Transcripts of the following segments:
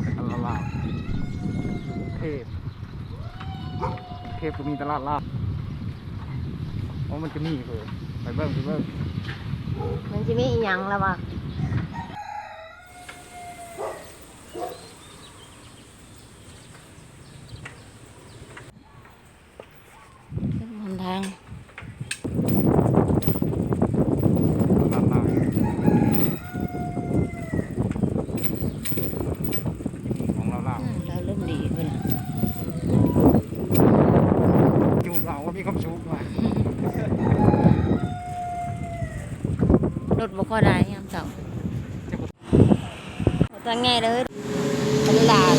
ຕະຫຼາດລາວ ເທບ ເທບກໍມີຕະຫຼາດລາວ. ໂອ້ ມັນຈະມີເວີຍ ໄປເບິ່ງ ໄປເບິ່ງ ມັນຊິມີອີ່ຫຍັງລະວະ? ເສັ້ນຫົນທາງ ຂອງລາວໆ ອືມ ລາວລົມດີພຸ້ນນະ ຢູ່ລາວມີຄວາມສຸກວ່າ ລົດບໍ່ຄ່ອຍໄດ້ຍາມເຊົ້າ. ທາງໃຫຍ່ເລີຍ ຄົນຫຼາຍ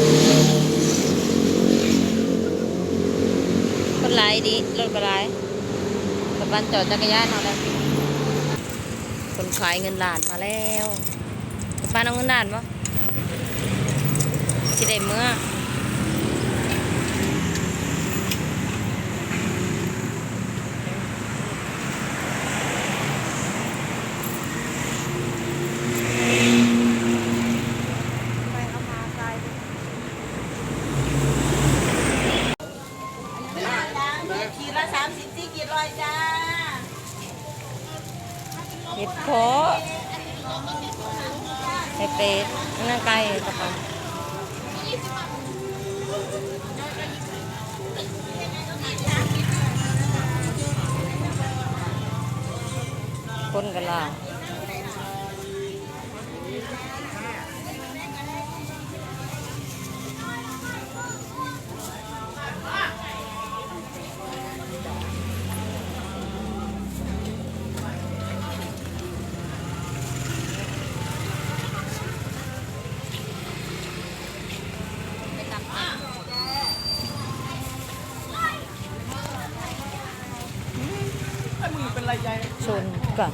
ຄົນຫຼາຍດີ ລົດກໍຫຼາຍ ປານຈອດຈັກກະຍານເຮົາແລ້ວ. ຄົນຂາຍເງິນລ້ານມາແລ້ວ ປານເອົາເງິນລ້ານບໍ່? ຊິໄດ້ເມືອ. ขีดละสามสิบ สี่ขีดร้อยจ้า ເຫັດເພາະ ເຫັດເປັດ ອັນນັ້ນໄກ່ ຕະປາ ຄົນກໍຫຼາຍ. ຊົນກັນ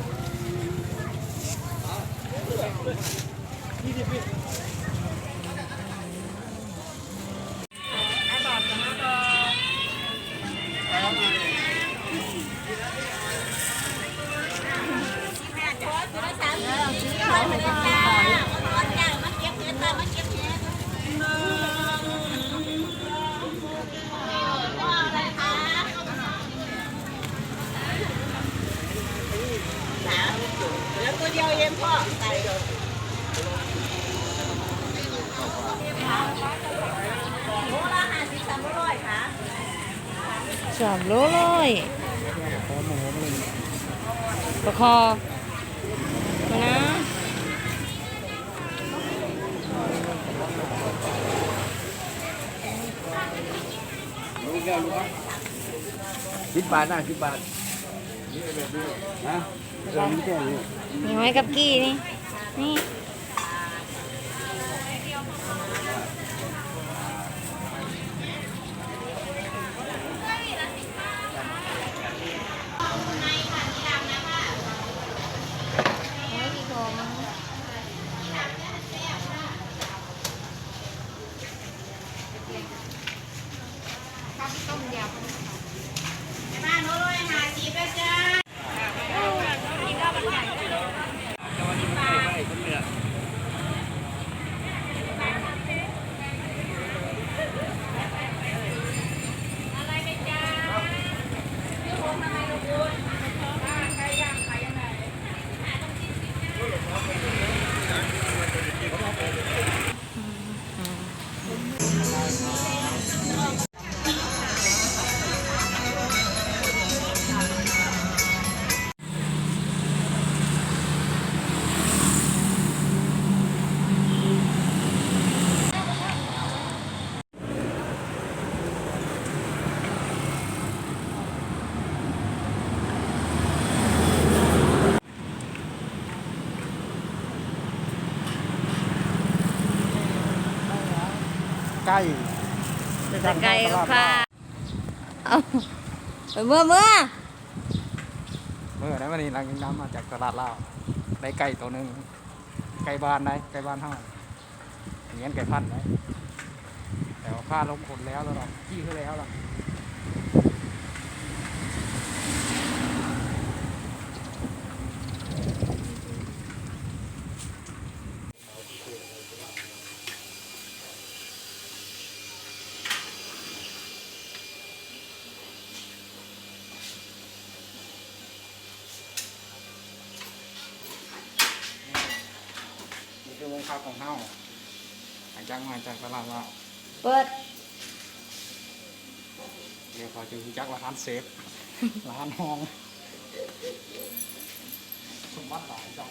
ສາມໂລຮ້ອຍ ປາຄໍ່ນະ. ສິບບາດນະ ສິບບາດນະ. ນີ້ຫອຍກັບກີ່ນີ້ ນີ້. ໄກ່ ເປັນຕາໄກ່ກໍຄ່າ. ເອົາ ໄປເມືອ ເມືອ ເມືອໄດ້. ມື້ນີ້ຫຼັງຈາກນັ້ນມາຈາກຕະຫຼາດລາວ ໄດ້ໄກ່ໂຕໜຶ່ງ ໄກ່ບ້ານໄດ໋ ໄກ່ບ້ານເຮົາ ບໍ່ແມ່ນໄກ່ພັນໄດ໋ ແຕ່ວ່າພາລົງຂົນແລ້ວ ແລ້ວດອກ ຂີ້ຄືແລ້ວດອກ. ເຂົ້າຂອງເຮົາ ຫຼັງຈາກມາຈາກຕະຫຼາດລາວ ເປີດ ດຽວເຂົາຈະຮູ້ຈັກລະຫັດເຊຟ ລະຫັດຫ້ອງ ສົມບັດຫຼາຍເຈົ້າ.